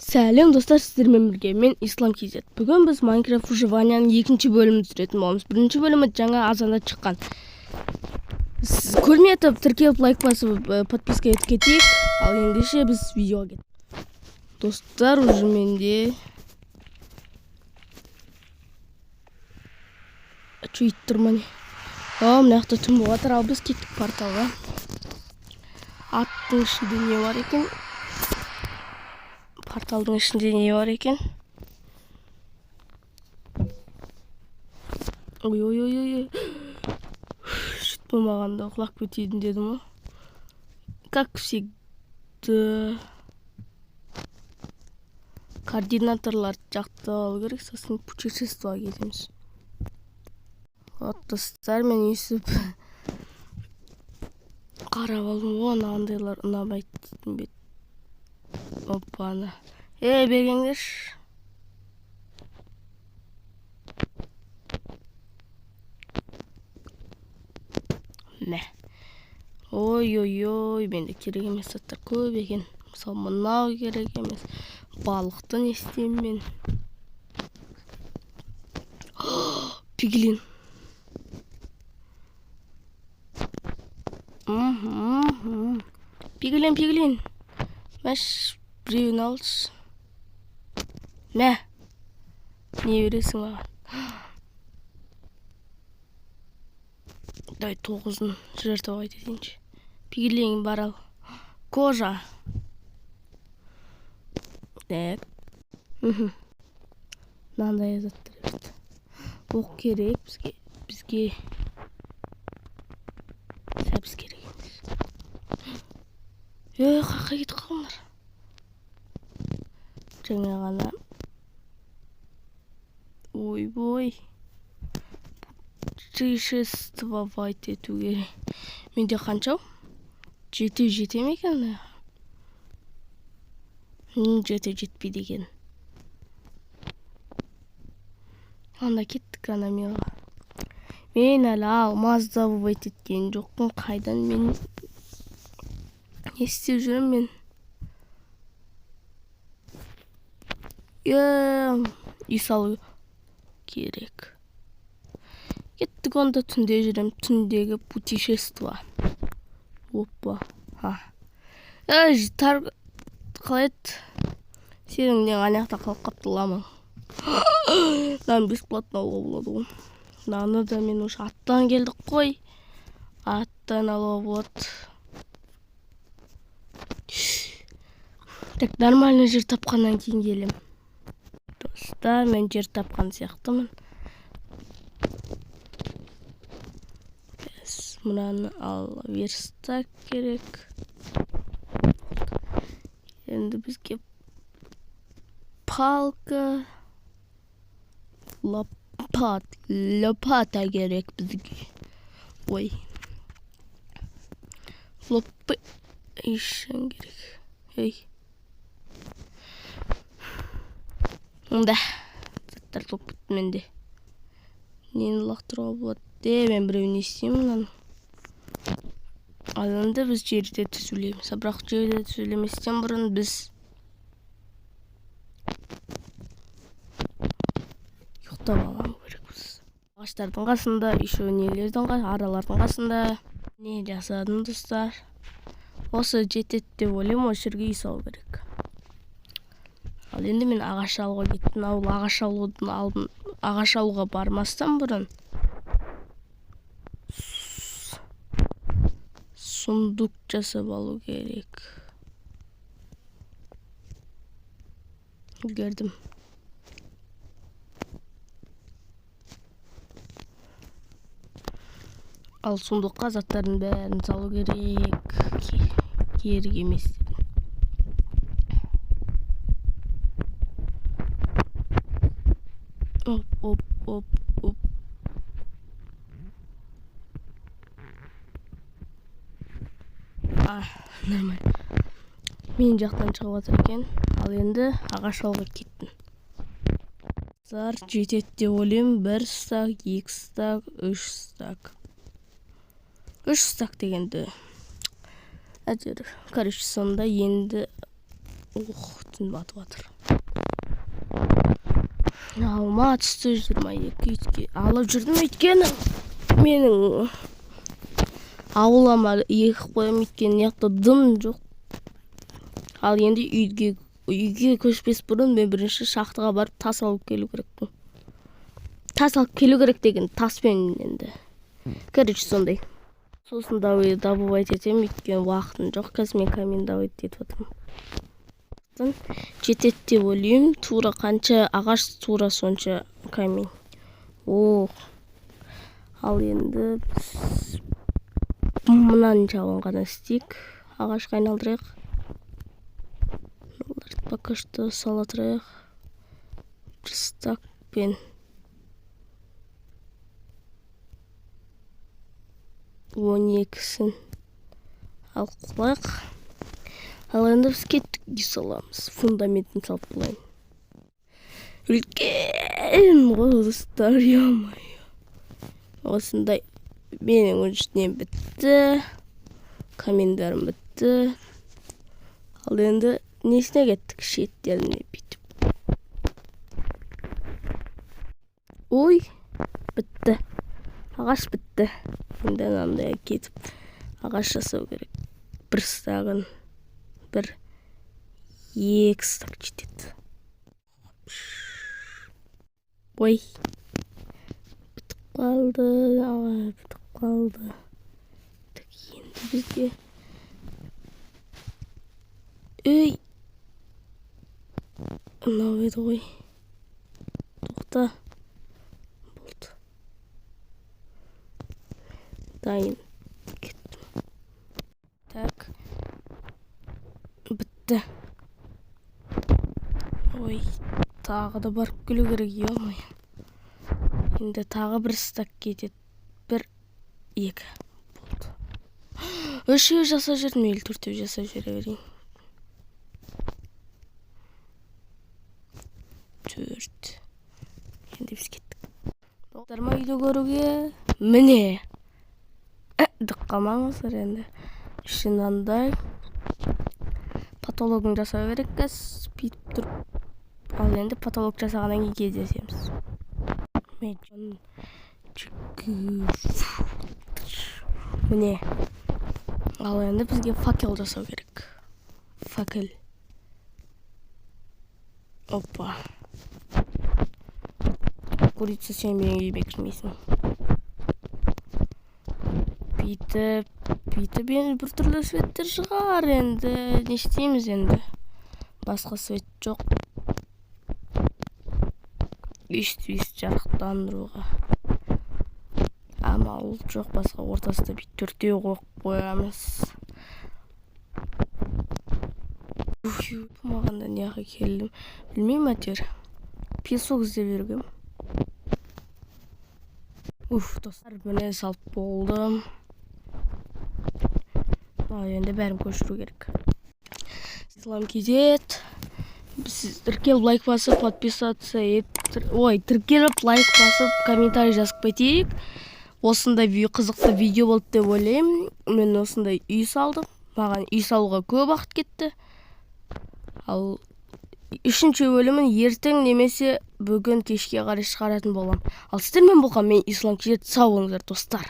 Сәлем, достар! Сіздермен бірге мен, Ислам KZ. Бүгін біз Майнкрафт выживанияның екінші бөлімін түсіретін боламыз. Бірінші бөлімі жаңа азанда шыққан. Сіз көрмей атып, тіркеліп, лайк басып, подписка етіп кетейік. Ал ендеше біз видеоға кеттік. Достар, уже менде че ит тұр ма, не? О, мына жақта түн болып жатыр. Ал біз кеттік порталға. Аттың ішінде не бар екен? Порталдың ішінде не бар екен? Ой, ой, ой, ой, чуть болмағанда құлап кетейін дедім ғой. Как всегда, координаторларды жақтап алу керек, сосын путешествиеға кетеміз. Вот, достар, мен өйстіп қарап алдым ғой, анандайлар ұнамайды дейтін бе. Опа-на, ей, бергеңдерші. Мә. Ой, ой, ой, менде керек емес заттар көп екен. Мысалы, мынау керек емес. Балықты не істеймін мен? Пиглин. Мхм, пиглин, пиглин, мәш, біреуін алшы. Мә, не бересің маған? Давай, тоғызын жертвовать етейінші. Пиглин бар. Ал кожа. Так, мынандай заттар берді. Оқ керек бізге. Бізге сәбіз керек емес. Е, қаяққа кетіп қалдыңдар жаңа ғана? Ойбой, путешествовать ету керек. Менде қанша? Жетеу жете ме екен? Жетеу жетпейді екен. Анда кеттік ана мирға. Мен әлі алмаз добывать еткен жоқпын. Қайдан мен не істеп жүрмін мен? Е, үй салу керек. Кеттік онда, түнде жүрем. Түндегі путешество. Опа, а, ей, тар, қалай еді? Сенің нең ана жақта қалып қалыпты, ламаң. Мынаны бесплатно алуға болады ғой. Мынаны да мен уже аттан келдік қой, аттан алуға болады. Так, нормальный жер тапқаннан кейін келем. Достар, мен жер тапқан сияқтымын. Мынаны ал, верстак керек енді бізге. Палка, лопат, лопата керек бізге. Ой, лопы ишан керек. Ей, мында заттар толып кетті менде. Нені лақтыруға болады де? Мен біреу не істеймін мынаны? Ал енді біз жерді түзулейміз. Бірақ жерді түзулеместен бұрын біз ұйықтап алу керекпіз. Ағаштардың қасында, еще нелердің, аралардың қасында не жасадым, достар? Осы жетеді деп ойлаймын. Осы жерге үй салу керек. Ал енді мен ағаш алуға кеттім. Ал ағаш алудың алдын, ағаш алуға бармастан бұрын сундук жасап алу керек. Үлгердім. Ал сундукқа заттардың бәрін салу керек, керек емес. Оп, оп, оп, оп. А, нормально, мен жақтан шығып жатыр екен. Ал енді ағаш алуға кеттім. Достар, жетеді деп ойлаймын. Бір стак, екі стак, үш стак. Үш стак дегенді әйтеуір, короче, сонда енді. Ох, түн батып жатыр. Қолыма түсті 22, алып жүрдім, өйткені менің аулама егіп қоямын, өйткені мына жақта дым жоқ. Ал енді үйге көшпес бұрын мен бірінші шахтаға барып тас алып келу керекпін. Тас алып келу керек деген таспен енді. Короче, сондай. Сосын добывать етемін, өйткені уақытым жоқ. Қазір мен камень добывать етіп жатырмын. Жетеді деп ойлаймын. Тура қанша ағаш, тура сонша камень. О, ал енді біз мынаның жауын ғана істейік. Ағашқа айналдырайық. Мыналарды пока что сала тұрайық. Бір стакпен 12-сін алып қояйық. Ал енді біз кеттік, үй саламыз. Фундаментін салып болайын. Үлкен ғой, достар, ё-моё. Осындай менің үстінен бітті. Камендарым бітті. Ал енді несіне кеттік? Шеттеріне бүйтіп. Ой, бітті. Ағаш бітті. Енді мынандай кетіп ағаш жасау керек. Бір стагын, бір екі стак жетеді. Ой, бітіп қалды, бітіп қалды. Так, енді бізге, ей, мынау еді ғой. Тоқта, болды, дайын. Кеттім. Так, бітті. Ой, тағы да барып келу керек, ё-моё. Енді тағы бір стак кетеді. Бір, екі, болды. Үшеу жасап жібердім, или төртеу жасап жібере берейін. 4. Енді біз кеттік. Достар ма, үйді көруге? Міне. Дық қалмаңыздар енді. Іші мынандай. Потологын жасау керек қазір, бүйтіп тұрып. Ал енді потолок жасағаннан кейін кездесеміз. Міне. Ал енді бізге факел жасау керек. Факел. Опа. Курица, сен менің үйіме кірмейсің. Бүйтіп, бүйтіп енді біртүрлі светтер шығар енді. Не істейміз енді? Басқа свет жоқ. Өйстіп жарықтандыруға амал жоқ, басқа ортасында бүйтіп төртеу қойып қоямыз. Болмағанда неғып келдім білмеймін, әйтеуір песок іздеп жүргем. Уф, достар, міне, салып болдым. Ал енді бәрін көшіру керек. Ислам kz, сіз тіркеліп, лайк басып, подписаться етіп, ой, тіркеліп, лайк басып, комментарий жазып кетейік. Осындай қызықты видео болды деп ойлаймын. Мен осындай үй салдым. Маған үй салуға көп уақыт кетті. Ал үшінші бөлімін ертең немесе бүгін кешке қарай шығаратын боламын. Ал сіздермен болған мен, Ислам kz. Сау болыңыздар, достар.